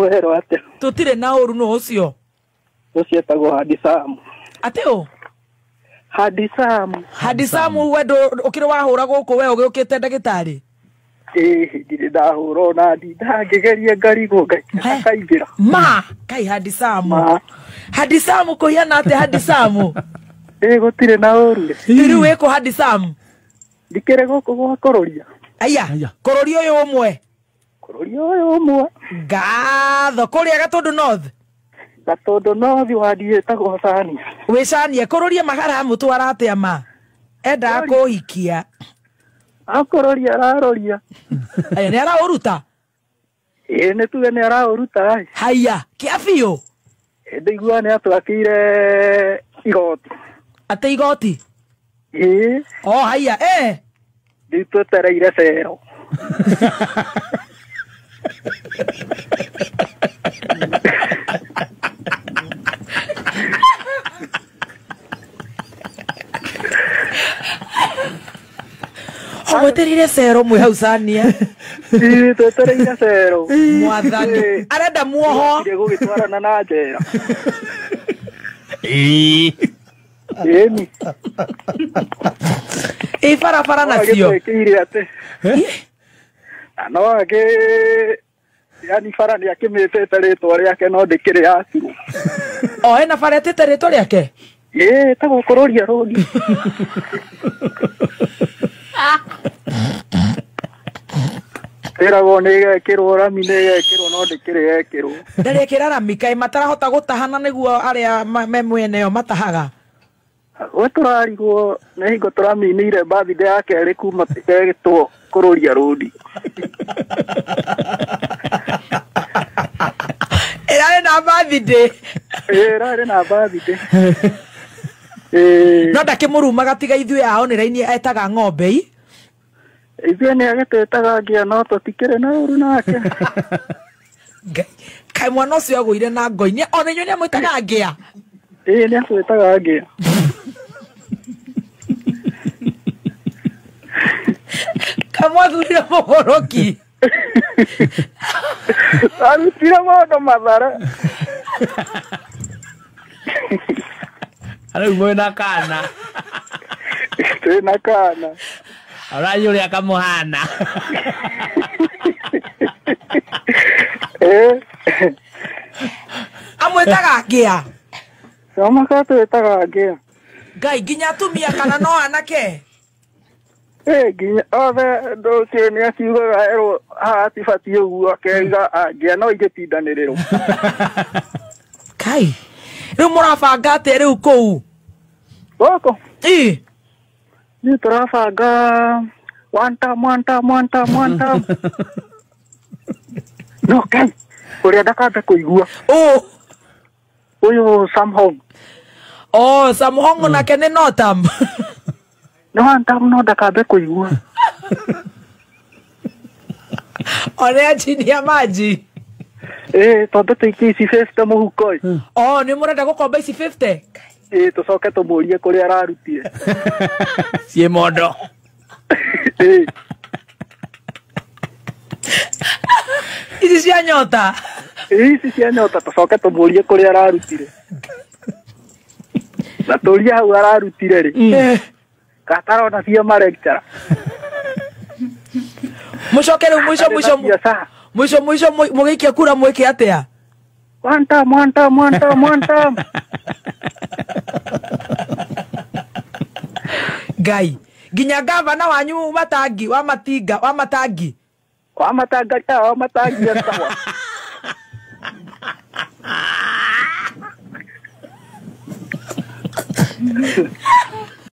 Mwero atĩa? Tũtirĩ na ũru nũ ũcio? Ũcio etagwo Hadisamu. Atĩ ũ? Hadisamu. Hadisamu we ũkĩrĩ wahũra gũkũ we ũgĩũkĩte ndagĩtarĩ? Ĩĩ ndirĩ ndahũra ona ndinda ngĩgeria ngarigwo ngakaingĩra. Ma kai Hadisamu. Hadisamu kũhiana atĩa Hadisamu? Ĩĩ gũtirĩ na ũru. Rĩu wĩkũ Hadisamu? Ndikĩrĩ gũkũ gwa kũrũria. Aya, kũrũria ũyũ ũmwe. Kũrũria ũyũ ũmwe. Ngatho kũrĩa Gatũndũ North. Gatũndũ North wadi ĩtagwo Cania. Wĩ Cania kũrũria magaramũtwara atĩa ma? Endaga kũhikia. Akũrũria araroria. Aya nĩ araũruta? Ĩĩ nĩ tuge nĩ araũruta. Haiya, kĩa biũ? Ndĩiguaga nĩ atwakĩire igoti. Atĩ igoti? Ĩĩ. O haiya, eh. Rĩu twetereire cero. Wetereire cero mwĩ hau Cania. Ĩĩ twetereire cero. Mwathani arenda muoho. Gũgĩtwarana na njera. Ĩĩ. Ĩni. Ĩ barabara nacio. Agĩtwĩkĩire atĩ. No agĩ yani bara nĩ akĩmĩtĩte rĩtwa rĩake no ndĩkĩrĩ yatirwo. O hena bara ĩtĩte rĩtwa rĩake? Ĩĩ ĩtagwo Kũrũria Road. Ĩragwo nĩ ĩgekĩrwo rami nĩ ĩgekĩrwo no ndĩkĩrĩ yekĩrwo. Ndarĩkĩra rami kaĩ matarahota gũtahana nĩguo arĩa me mwena ĩyo matahaga. We tũrarigwo nĩ hingo tũraminĩire birthday ya kerĩ kuma ĩgĩtwo Kũrũria Road. Ĩrarĩ na birthday. Ĩĩ ĩrarĩ na birthday. No ndakĩmũrumaga tiga ithuĩ ao nĩ raini etaga ng'ombe i. Ithuĩ nĩ agĩtwĩtaga ngia no tũtikĩrĩ na ũru nake. Kaĩ mwana ũcio agũire na ngoi-inĩ ona inyuĩ nĩ amwĩtaga ngia? Ĩĩ nĩ atwĩtaga ngia. Kaĩ mwathurire mũgũrũki? Arutire maũndũ mathare. Rĩu mwĩna kana. Twĩna kana. Ũraiĩ ũrĩa kamũhana. Amwĩtaga ngia? Kamaka atwĩtaga ngia. Ngai nginya atumia kana no anake? Ĩĩ nginya othe ndũcio nĩ akiugaga erwo haha tibatiĩ ũguo akeiga ngia no ingĩtindanĩrĩrwo. Kai rĩu mũrabanga atĩa rĩu kũu? Gũkũ? Ĩĩ. Nĩ tũrabanga one time, one time, one time, one time. No kai ũrĩa ndakambe kũigua. Ũ. Ũyũ Sam Hong. Oh, Sam Hong nake nĩ no tam. No one time no ndakambe kũigua. Ũrĩa chini ya maji. Ĩĩ twambe tũikie ici 50 mũhuko. Oh, nĩ mũrenda gũkomba ici 50? Ĩĩ tũcoke tũmũrie kũrĩa ararutire. Ciĩ mondo. Ĩĩ. Ici cia nyota. Ĩĩ ici cia nyota tũcoke tũmũrie kũrĩa ararutire. Na tũrie hau ararutire rĩ. Gatarona cia malecturer. Mũcoke rĩu mũico mũico mũico mũico mũgĩikia kura mwĩke atĩa? One time, one time, one time, one time. Ngai nginya gavana wanyu Matangi wa Matinga wa Matangi. Wa Matanga wa Matangi etagwo.